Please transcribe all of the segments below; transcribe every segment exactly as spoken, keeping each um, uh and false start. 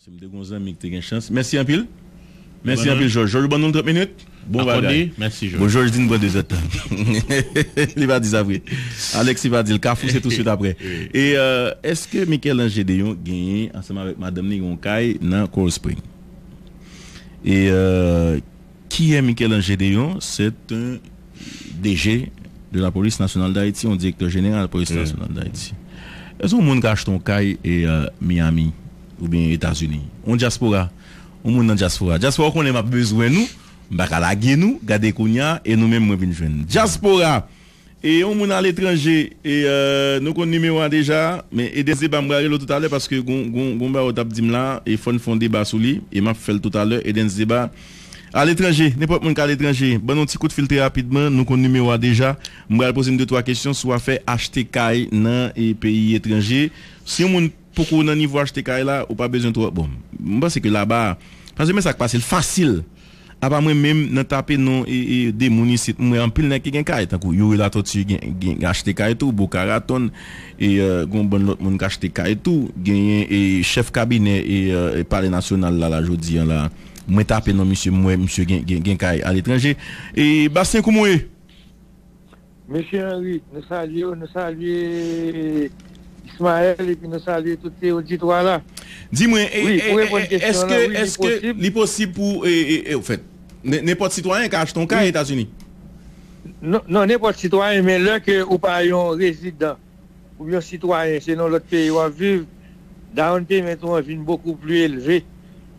Si m te gon zanmi ki te gen chans. Mèsi anpil. Mèsi anpil, Jòj. Jòj, ou ban nou trant minit? Bon bagay. Mèsi, Jòj. Bon, Jòj di n pran de zèdtan. Li pa di sa vre. Alex, li pa di l. Kafou, se tou swit apre. E, euh, èske Michel-Ange Déon genyen, ansanm avèk madanm ni, yon kay nan Coral Spring? E, euh, Qui est Michel-Ange Déon? C'est un D G de la Police Nationale d'Haïti, un directeur général de la Police Nationale d'Haïti. Èske yon moun ka achte yon kay e, euh, Miami oubyen Etazini? Yon dyaspora, yon moun nan dyaspora. Dyaspora, ou konnen m ap bezwen nou, m pa ka lage nou, gade kounye a, e nou menm mwen vin jwenn. Dyaspora, e yon moun aletranje, e, euh, nou konn nimewo a deja, men Edens Deba m pral rele w toutalè paske gon, gon, gon bagay w t ap di m la, e fò n fè yon deba sou li, e m ap fè l toutalè, Edens Deba, aletranje, nenpòt moun k aletranje, ban nou ti kout fil trè rapidman, nou konn nimewo a deja. M pral poze n de twa kesyon sou afè achte kay nan, e, peyi etranje. Si yon moun poko nan nivo achte kay la, ou pa bezwen twò, bon, m panse ke laba, paske men sa k pase, l fasil. Apa mwen menm, nan tape non, e, e, de moun isit, m wè anpil nèg ki gen kay, tankou Youri Latortue gen, gen, gen achte kay tou, Boca Raton, e, euh, gon bann lòt moun k achte kay tou, genyen, e, chèf kabinè, e, euh, e Palè Nasyonal la, la, jodi a la, mwen tape non misye, m wè misye gen, gen, gen kay aletranje. E Bastien, kouman w ye? Mesye Henry, nou salye w, nou salye Ismaël, epi nou salye tout se oditwa la. Di mwen, e, Wi, e, pou e, reponn e, kesyon èske, an, wi, li èske posib. Li posib pou, e, e, e, ofèt, n-, nenpòt sitwayen ka achte yon kay Wi. Etazini? Non, non, nenpòt sitwayen, men lè ke ou pa yon rezidan, oubyen yon sitwayen, se nan lòt peyi w ap viv, down payment ou an vin bokou pli elve.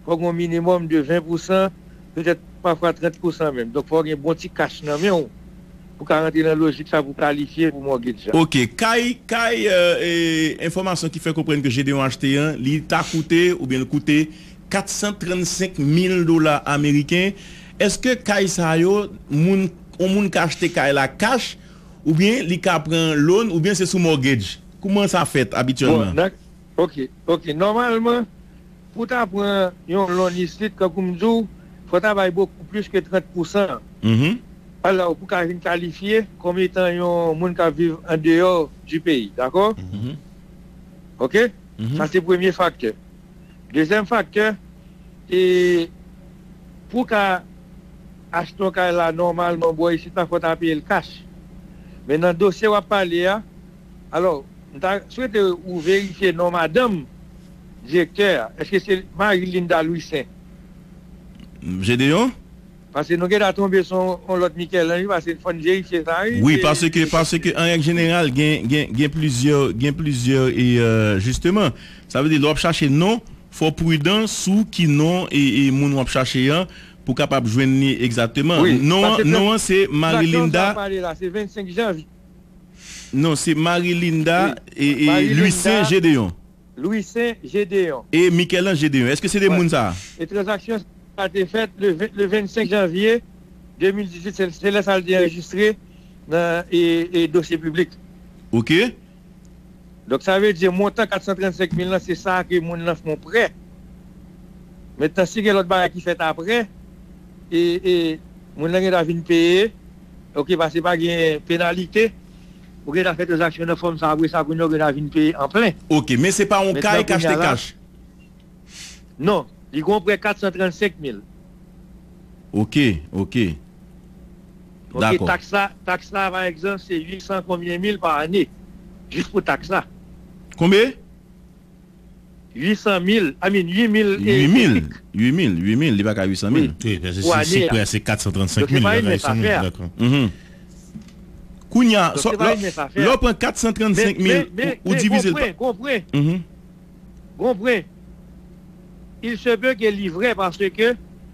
Fòk yon minimòm de ven pousan, petèt pafwa trant pousan menm. Donk, fò w gen bon ti kach nan men w pou ka rantre nan lojik sa pou kalifye pou mortgage la. Ok, kay, kay, euh, e, enfòmasyon ki fè konprann ke Gedeon achte an, li ta koute, oubyen l koute kat san trannsenk mil dola ameriken. Èske kay sa yo, moun, yon moun ka achte kay la kach, oubyen li ka pran loan, oubyen se sou mortgage? Kouman sa fèt Bon, abityèlman? Nan, ok, ok. Nòmalman, pou ta pran yon loan isit, kankou m di w, fò ta bay bokou plis ke trant pousan. Mhm. Alò, pou ka vin kalifye kòm etan yon moun k ap viv andeyò di peyi, dakò? Mhm. Ok? Mhm. Sa se premye faktè. Dezyèm faktè, e pou ka achte yon kay la nòmalman bò isit la, fò ta peye l kach. Men nan dosye w ap pale a, alò, m ta swete ou verifye non madanm direktè a. Èske se Marie Linda Louissaint? Gedeon? Paske nou gentan tonbe sou yon, yon lòt Michel-Ange, paske fò n verifye sa, wi. Wi, e, paske, e, paske an règ jeneral, gen, gen, gen plizyè, gen plizyè, e, euh, jisteman, sa vle di, lè w ap chache non, fò w pridan sou ki non e, e moun w ap chache an, pou w kapab jwenn li egzakteman. Wi, non an, paske non an, se tranzaksyon sa Marilinda. Pale la, se vennsenk janvye. Non, se Marilinda Wi. e, e Marilinda Louissaint Gedeon. Louissaint Gedeon. E Michel-Ange Gedeon. Èske se de Wi. moun sa a? E tranzaksyon sa te fèt le ven, le vennsenk janvye de mil dizuit, se, se lè sa l te anrejistre nan, e, e dosye piblik. Ok. Donk, sa vle di montan kat san trannsenk mil lan, se sa ke moun nan fè yon prè. Mentnan, si gen lòt bagay ki fèt apre, e, e moun nan gentan vin peye, ok, paske pa gen penalite, ou gentan fè tranzaksyon nan fòm sa, apre sa, kounye a ou gentan vin peye an plen. Ok, men se pa yon Mentnan, kay k kounye achte a la, kach? Non, li gen yon prè kat san trannsenk mil. Ok, ok. Ok, Dakò. taks la, taks la, pa egzanp, se uit san konbyen mil pa ane, jis pou taks la. Konbyen? Uit san mil, I mean, uit mil e Uit mil, kèk. Uit mil, uit mil, li pa ka uit san mil. Wi. Wi, paske Pou si, si ane a. prè se kat san trannsenk mil, Donk, se pa li pa ka imens uit san mil, afè a. dakò. Mhm. Kounye a, Donk, sò, se pa lè, imens afè lè a. w pran kat san trannsenk mil, Men, men, ou, ou men, divize l pa konprann, konprann. Mhm. Konprann. Il se peut que li vrè paske lè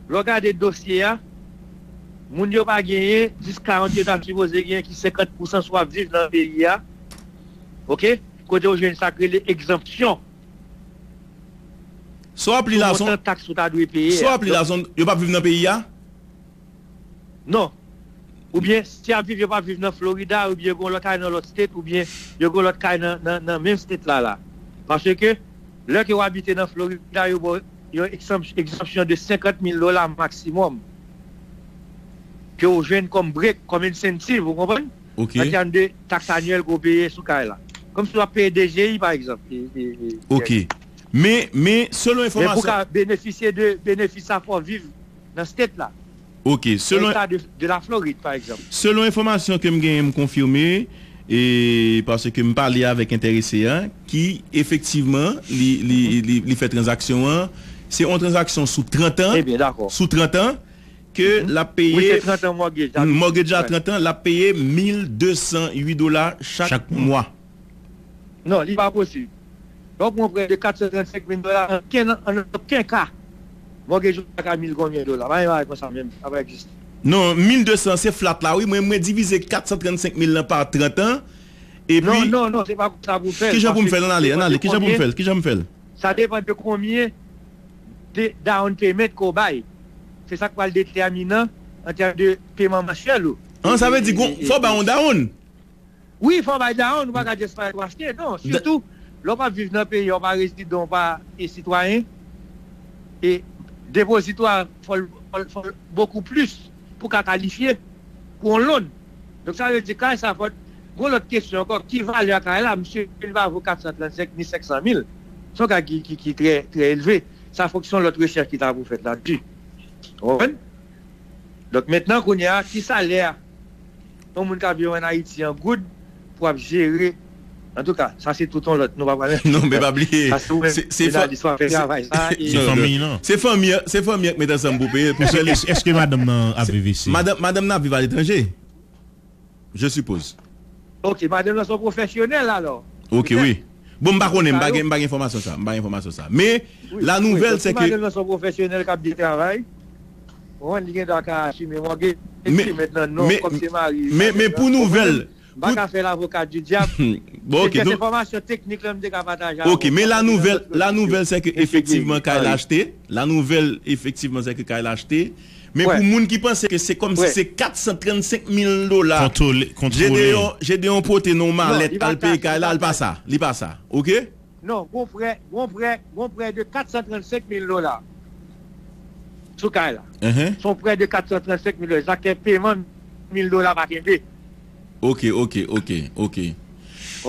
w gade dosye a, moun yo pa genyen dis karant yo ta sipoze genyen ki senkant pousan si w ap viv nan peyi a. Ok? Kote w jwenn sa k rele egzanpsyon. Si w ap li Pou la, son, montan taks ou ta dwe peye si w a. ap li la, Donk, son, yo p ap viv nan peyi a? Non. Oubyen, si y ap viv, yo p ap viv nan Florida, oubyen yo gen yon lòt kay nan lòt state, oubyen yo gen yon lòt kay nan, nan, nan menm state la, la. Paske, lè ke w abite nan Florida, yo ba w yon egzanp-, egzanpsyon de senkant mil dola maksimòm ke w jwenn kòm break, kòm incentive, ou konprann? Ok. An tèm de taks anyèl ke w peye sou kay la. Kòmsi w ap peye D G I, pa egzanp. E, e, e, Ok. Men, men, selon enfòmasyon. Men pou ka benefisye de benefis sa, fò w viv nan state la. Ok, selon. Nan eta de, de la Florid, pa egzanp. Selon enfòmasyon ke m genyen, m konfime, e paske m pale avèk enterese a, ki efektivman, li, li, li, li fè tranzaksyon an, se yon tranzaksyon sou trant an. Ebyen, dakò. Sou trant an, ke l ap peye. Wi, se trant an mortgage la. Mortgage la, trant an, l ap peye mil de san uit dola chak mwa. Non, li pa posib. Lè w pran yon prè de kat san trannsenk mil dola, ankenn, an okenn ka, mortgage ou pa ka mil konbyen dola. Pa gen bagay konsa menm, sa pa egziste. Non, mil de san se flat la, wi. Mwen, mwen divize kat san trannsenk mil lan pa trant an, epi. Non, non, non, se pa konsa pou fè l. Kijan pou m fè l? Ann ale, ann ale. Kijan pou m fè l? Kijan m fè l? Sa depann de konbyen de down payment ke w bay. Se sa k pral detèminan an tèm de peman mansyèl ou. An, sa vle di, fò w bay yon down? Wi, fò w bay down, ou pa ka just fè tou achte. Non, sitou, lè w p ap viv nan peyi a, w pa rezidan, w pa e sitwayen, e depozito a, fò l, fò l, fò l bokou plis pou w ka kalifye pou yon loan. Donk, sa vle di, kay sa, fò t, gon lòt kesyon ankò, ki valè kay la, misye, li pa vo kat san trannsenk ni senk san mil. Se yon kay ki, ki, ki trè, trè elve. Sa fòk se yon lòt rechèch ki ta pou fèt la di. Ou konprann? Donk, mentnan, kounye a, ki salè yon moun k ap viv ann Ayiti an goud pou ap jere. Antouka, sa se tout yon lòt, nou pa pale. Non, men pa bliye. Sa se ou menm, se, se fa-, jounalis, w ap fè se, travay sa, e se fanmi, non? Se fanmi, se fanmi an k met ansanm pou peye l, pou fè li. Èske, èske madanm nan ap viv isi? Madanm, madanm nan ap viv aletranje, je suppose. Ok, madanm nan se yon pwofesyonèl, alò. Ok, wi. Bon, m pa konnen, m pa gen, m pa gen enfòmasyon sa, m pa gen enfòmasyon sa. Men, la nouvèl, se ke. Madanm nan se yon pwofesyonèl k ap byen travay. Ou konprann, li gen dwa ka asime mògej li mentnan, non, kòm se mari. Men, men pou nouvèl. M pa ka fè lavoka di dyab. Bon, ok, se jès enfòmasyon teknik la m te ka pataje avè w. Ok, men la nouvèl, la nouvèl, se ke efektivman kay la achte. La nouvèl, efektivman, se ke kay la achte. Men pou moun ki panse ke se kòmsi se kat san trannsenk mil dola, kontwole, kontwole. Jede yon, jede yon pote nan yon malèt al peye kay la, li pa sa. Li pa sa. Ok? Non, gon prè, gon prè, gon prè de kat san trannsenk mil dola sou kay la. Se yon prè de kat san trannsenk mil dola. Sa k fè peman mil dola pa kenbe. Ok, ok, ok, ok.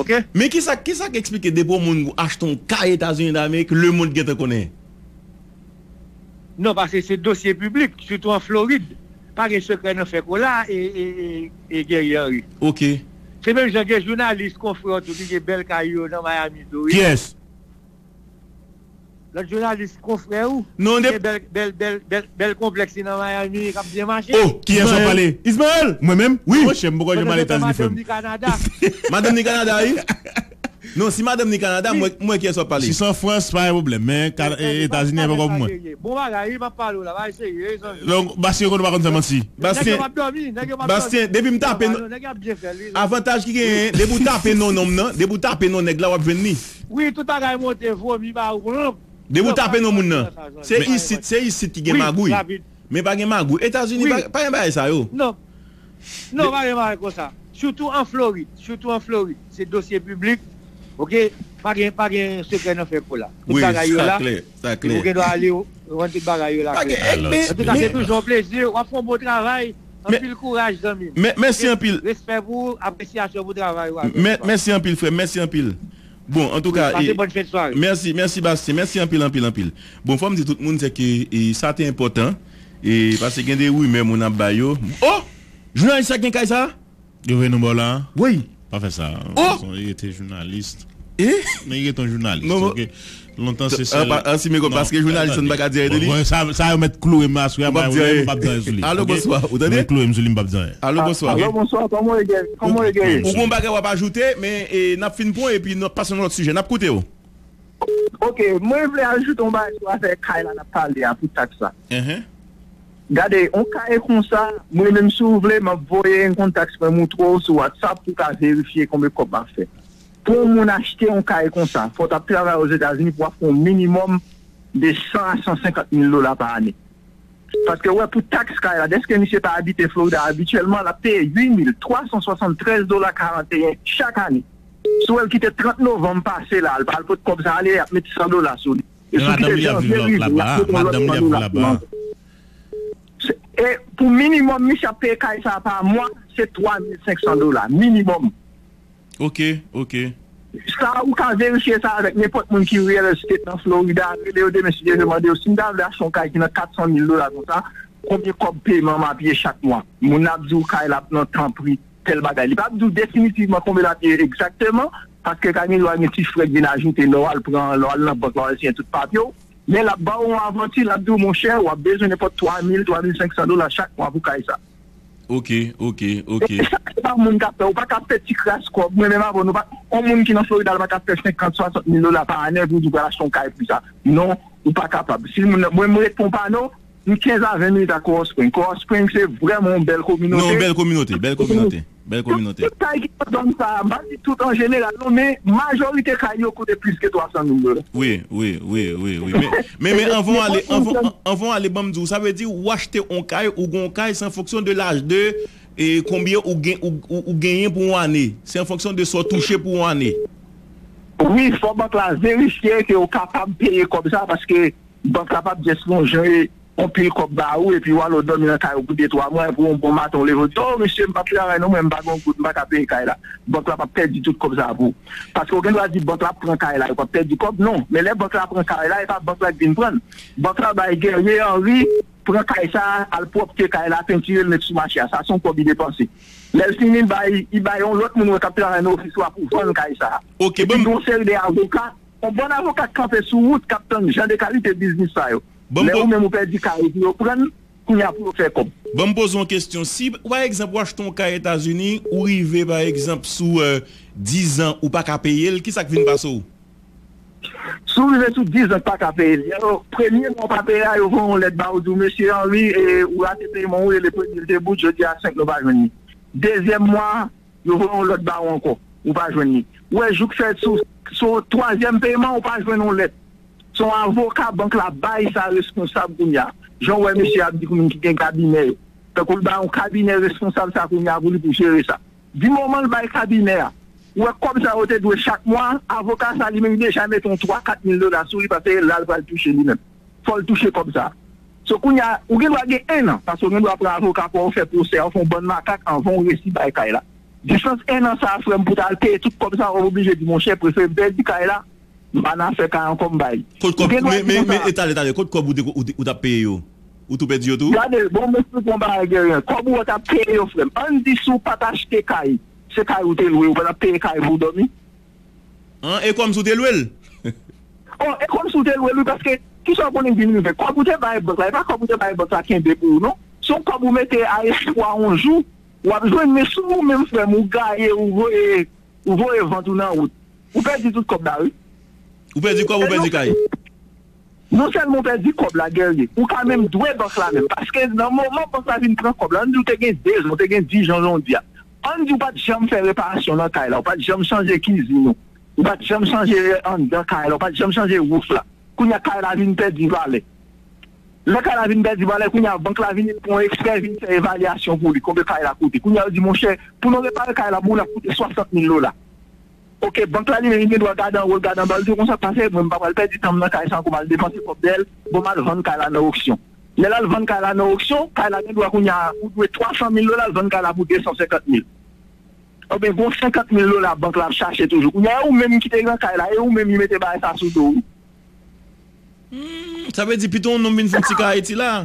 Ok? Men kisa, kisa k eksplike depi yon moun achte yon kay Etazini Damerik, lemonn gentan konnen? Non, paske se dosye piblik, sitou an Florid. Pa gen sekrè nan fè kola e, e, e, e Guerrier Henry. Ok. Se menm jan gen jounalis konfrè w tou ki gen bèl kay yo nan Miami tou, wi. Kiyès? Lòt jounalis konfrè ou, non, gen bèl, bèl, bèl, bèl, bèl konplèks li nan Miami k ap byen mache. Oh, kiyès w ap pale? Ismaël! Mwen menm? Wi. Monchè, m poko janm al Etazini, frè m. Madanm ni Kanada, wi. Non, si madanm ni Kanada, mwen, mwen kiyès w ap pale? Si se an Frans, pa gen pwoblèm, men Etazini, e pa kòm mwen. Bon bagay, wi, m ap pale w la, bagay serye, wi, zanmi. Donk, Bastien, konnen w pa konn fè manti. Bastien, Bastien, depi m tape non, avantaj ki genyen, depi w tape non nonm nan, depi w tape non nèg la, w ap jwenn li. Wi, tout bagay monte, vomi ba ou. Depi w tape non moun nan, se isit, se isit ki gen magouy. Men pa gen magouy. Etazini pa, pa gen bagay sa yo. Non. Non, pa gen bagay konsa. Sitou an Florid. Sitou an Florid. Se dosye piblik. Ok? Pa gen, pa gen sekrè nan fè kola. Tout bagay yo la. Sa klè, sa klè. Ou gen dwa ale, ou rann tout bagay yo la klè. Antouka, se toujou yon plezi. W ap fè yon bon travay. Anpil kouraj, zanmi m. Mèsi anpil. Respè pou ou, apresyasyon pou travay ou avè. Mèsi anpil, frè m. Mèsi anpil. Bon, antouka, pase bòn fen de sware. Mèsi, mèsi, Bastien. Mèsi anpil, anpil, anpil. Bon, fò m di tout moun, se ke, e, sa te enpòtan. E, paske gen de rimè moun ap bay yo. Oh! Jounalis sa gen kay sa? Yo voye nou bò la? Wi. Pa fè sa. Oh! Li rete jounalis. E? Men li rete yon jounalis, ok? Lontan se sèl. An, pa, an, si men kòm, paske jounalis, nou pa ka di anyen de li. Bon, sa, sa yo mèt kloure m aswè a, m p ap di anyen, m p ap di anyen sou li. Alo, bonswa. Ou tande? Yo mèt kloure m sou li, m p ap di anyen. Alo, bonswa. Alo, bonswa, kòman w ye? Kòman w ye? Ou gen yon bagay w ap ajoute, men, e, n ap fin pran, epi n ap pase nan lòt sijè. N ap koute w. Ok, mwen vle ajoute yon bagay sou afè kay la n ap pale a pou taks la. Gade, yon kay konsa, mwen menm si w vle, m ap voye income tax mwen moutre w sou WhatsApp pou w ka verifye konbyen kòb m ap fè. Pou yon moun achte yon kay konsa, fò w t ap travay Ozetazini pou w ap fè yon minimòm de san a san senkant mil dola pa ane. Paske w wè pou taks kay la, dèske misye pa abite Florida abityèlman, l ap peye uit mil twa san swasanntrèz dola karanteyen chak ane. Si w wè l kite trant novanm pase la, l pa al pot kòb sa ale, y ap met san dola sou li. E si w kite janvye rive, y ap met yon lòt san dola sou li ankò. E pou minimòm misye ap peye kay sa pa mwa, se twa mil senk san dola, minimòm. Ok, ok. Sa, ou ka verifye sa avèk nenpòt moun ki real estate nan Florida. Rele yo demen si Dye vle, mande yo, "Si m ta vle achte yon kay ki nan kat san mil dola konsa, konbyen kòb peman m ap ye chak mwa?" Moun nan ap di w kay la ap nan tan pri tèl bagay. Li p ap di w definitivman konbyen l ap ye egzakteman, paske ka gen dwa gen ti frè k vin ajoute lè w al pran, lè w al nan bank la, w al siyen tout papye w. Men l ap ba w yon avanti, l ap di w, "Monchè, w ap bezwen nenpòt twa mil, twa mil senk san dola chak mwa pou kay sa." Ok, ok, ok. E sa, se pa moun k ap fè. Ou pa ka fè ti kras kòb. Mwen menm avè w, nou pa, yon moun ki nan Florida, l pa ka fè senkant, swasant mil dola pa ane pou di w pral achte yon kay pou sa. Non, ou pa kapab. Si moun nan, mwen, mwen ret pran pano, m kenz a ven minit a Coral Spring. Coral Spring, se vrèman yon bèl kominote. Non, bèl kominote, bèl kominote, bèl kominote. Tout kay ki nan zòn sa a, m pa di tout an jeneral, non, men majorite kay yo koute plis ke twa san mil dola. Wi, wi, wi, wi, wi. Men, men, men anvan w ale, anvan, anvan w ale, ban m di w, sa vle di w achte yon kay, ou gen yon kay, se an fonksyon de laj de, e konbyen ou gen, ou, ou, ou genyen pou yon ane. Se an fonksyon de sa w touche pou yon ane. Wi, fò bank la verifye ke w kapab peye kòb sa, paske bank la p ap just lonje yon pil kòb ba ou, epi w al w dòmi nan kay ou pou de twa mwa, epi yon bon maten w leve w di, "O, mesye, m p ap travay non, mwen, m pa gen yon goud, m pa ka peye kay la." Bank la p ap pèdi tout kòb sa pou ou. Paske w gen dwa di bank la ap pran kay la, yo p ap pèdi kòb, non. Men lè bank la pran kay la, e pa bank la k vin pran l. Bank la bay Guerrier Henry, pran kay sa, al pwòpte kay la, pentire l, met sou mache a. Sa se yon kòb li depanse. Lè l fini, l bay, li bay yon lòt moun wè k ap travay nan ofis ou a pou vann kay sa. Ok, epi bon. Gen yon seri de avoka, yon bann avoka k kanpe sou wout k ap tann jan de kalite biznis sa yo. Bon, lè ou menm ou pèdi kay epi yo pran l, kounye a pou yo fè kòb. Ban m poze yon kesyon. Si, pa egzanp, w achte yon kay Etazini, ou rive, pa egzanp, sou, euh, dizan, ou pa ka peye l, ki sa k vin pase w? Si w rive sou dizan k pa ka peye l, yo, premye mwa w pa peye a, yo voye yon lèt ba ou, di w, "Mesye Henry, e, ou rate peyman w, e le premye l te bout, jodi a senk nou pa jwenn li." Dezyèm mwa, yo voye yon lòt ba ou ankò, ou pa jwenn li. Ou wè, jou k fèt sou, sou twazyèm peyman, ou pa jwenn yon lèt. Se yon avoka bank la bay sa responsab kounye a. Jan w wè mesye ap di moun ki gen kabinè yo. Tankou l bay yon kabinè responsab sa kounye a pou li pou jere sa. Di moman l bay kabinè a, ou wè kòb sa yo te dwe chak mwa, avoka sa li menm li deja mete yon twa, kat mil dola sou li paske la l pral touche li menm. Fò l touche kòb sa. So kounye a, ou gen dwa gen en an, paske w gen dwa pran avoka pa w fè pwosè a, w fè yon bann makak anvan w resi bay kay la. Distans en an sa a, frè m, pou w ta al peye tout kòb sa a, w ap oblije di, "Monchè, prefere m pèdi kay la, m pa nan afè kay ankò, m bay." Kot kòb, men, men, men, e, talè, talè, kot kòb ou te, ou te, ou t ap peye yo? Ou tou pèdi yo tou? Gade, bon, m esplike yon bagay, Guerrier. Kòb ou t ap peye yo, frè m. Ann di si w pa t achte kay, se kay ou te lwe, ou pa t ap peye kay pou w dòmi? An, e kòmsi w te lwe l? Oh, e kòmsi w te lwe l, wi, paske kisa w konnen k vin rive? Kòb ou te bay bank la, e pa kòb ou te bay bank la kenbe pou ou, non. Se yon kòb ou mete a espwa yon jou, w ap jwenn, men si w menm, frè m, ou gaye, ou voye, ou voye vant ou nan wout, ou pèdi tout kòb la, wi. Ou pèdi kòb, ou pèdi kay. Non sèlman w pèdi kòb la, Guerrier, ou ka menm dwe bank la menm. Paske nan moman bank la vin pran kòb la, ann di w te gen de zan, w te gen dis jan jodi a. Ann di w pa t janm fè reparasyon nan kay la, w pa t janm chanje kizin ou, w pa t janm chanje anndan kay la, w pa t janm chanje wouf la. Kounye a kay la vin pèdi valè. Lè kay la vin pèdi valè, kounye a bank la vin pran yon ekspè, vin fè evalyasyon pou li, konbyen kay la koute. Kounye a yo di, "Monchè, pou nou repare kay la, pou nou ap koute swasant mil dola." Ok, bank la li menm, li gen dwa gade anwo l, gade anba l, di konsa, "Pase, mwen m pa pral pèdi tan m nan kay sa ankò, m al depanse kòb dèyè l, bon, m al vann kay la nan oksyon." Lè l al vann kay la nan oksyon, kay la gen dwa kounye a, ou dwe twa san mil dola, l vann kay la pou de san senkant mil. Oubyen, gon senkant mil dola bank la ap chache toujou. Kounye a, e ou menm ki te nan kay la, e ou menm li mete bagay sa sou do w. Hmm, sa vle di pito yon nonm vin fè yon ti ka Ayiti la?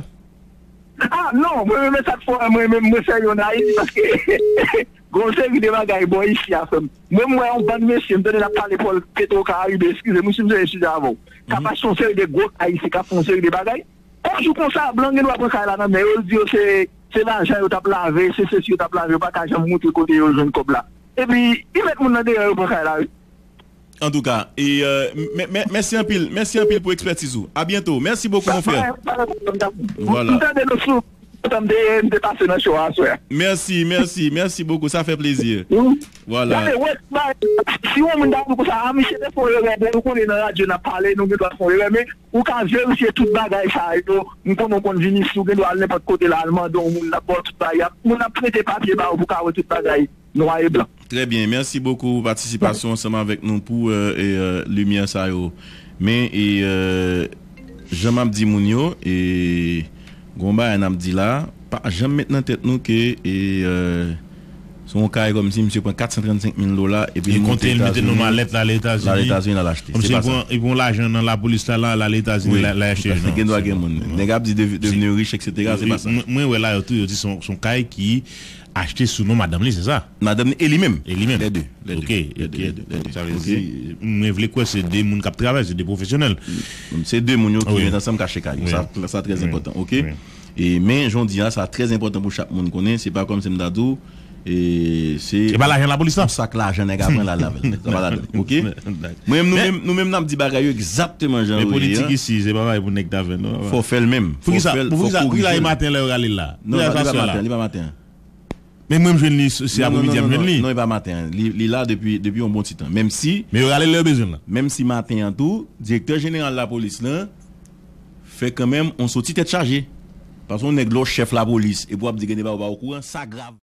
Ah, non, mwen menm, e sa k fè mwen menm, mwen fè yon Ayiti, paske gon seri de bagay bò isi a, frè m. Mwen, m wè yon bann mesye, m tande n ap pale Pòl Petro Karibe, eskize m, wi, si m sere sijè avè w. K ap achte yon seri de gwo kay isi, k ap fè yon seri de bagay. Yon jou konsa, blan gen dwa pran kay la nan men yo, l di yo se, se lajan yo t ap lave, se sesi yo t ap lave, yo pa ka janm montre kote yo jwenn kòb la. Epi, li met moun nan deyò, yo pran kay la, wi. Antouka, e, euh, mè-, mè-, mèsi anpil, mèsi anpil pou ekspètiz ou. A byento. Mèsi bokou, mon frè. Vwala. M tande nou sou, m te, m te pase nan show a aswè a. Mèsi, mèsi, mèsi bokou. Sa fè plezi. Vwala. Gade, wè, si yon moun ta di konsa, a, misye te fè yon erè, bon, nou konnen nan radyo n ap pale, nou gen dwa fè yon erè, men ou ka verifye tout bagay sa yo. M konnen w konn vin isi, ou gen dwa al nenpòt kote la, al mande yon moun, l ap ba w tout bagay, moun ap prete papye ba ou pou w ka wè tout bagay nwa e blan. Trè byen, mèsi bokou pou patisipasyon ansanm avèk nou pou, euh, e, euh, limyè sa yo. Men, e, euh, jan m ap di moun yo, e, gon bagay n ap di la, pa janm met nan tèt nou ke, e, euh, Se yon kay kòmsi misye pran kat san trannsenk mil dola epi li konte, li mete non, l al Etazini. L al Etazini, l al achte. Kòmsi li pran, li pran lajan nan lapolis la, l al Etazini, l al achte. Gen dwa gen moun. Nèg ap di devni rich, et cetera, se pa sa. Mwen wè la, yo tou, yo di se yon kay ki achte sou non madanm li, se sa? Madanm li e li menm. E li menm. Lè de. Lè de. Ok, ok. Donk, sa vle di, mwen vle kwè se de moun k ap travay, se de pwofesyonèl. Se de moun yo ki met ansanm k achte kay yo. Sa, sa trè enpòtan, ok? E, men, jan w di a, sa trè enpòtan pou chak moun konnen, se pa kòmsi m ta di w, e, se. E pa lajan lapolis la? Yon sak lajan nèg ap pran la lavel. Sa pa ladan, ok? Mwen menm, nou menm, nou menm n ap di bagay yo egzakteman jan yo ye a. Men politik isi, se pa bagay pou nèg ta fè, non. Fò w fè l menm. Poukisa, poukisa e maten lè yo rale l la? Non, li pa maten, li pa maten. Men mwen m jwenn li, se apre midi a m jwenn li. Non, li pa maten. Li, li la depi, depi yon bon ti tan. Menm si. Men yo rale l lè yo bezwen l la. Menm si maten an tou, direktè jeneral lapolis lan fè kanmenm yon soti tèt chaje. Paske yon nèg lè w chèf lapolis epi w ap di gen de bagay ou pa okouran, sa grav.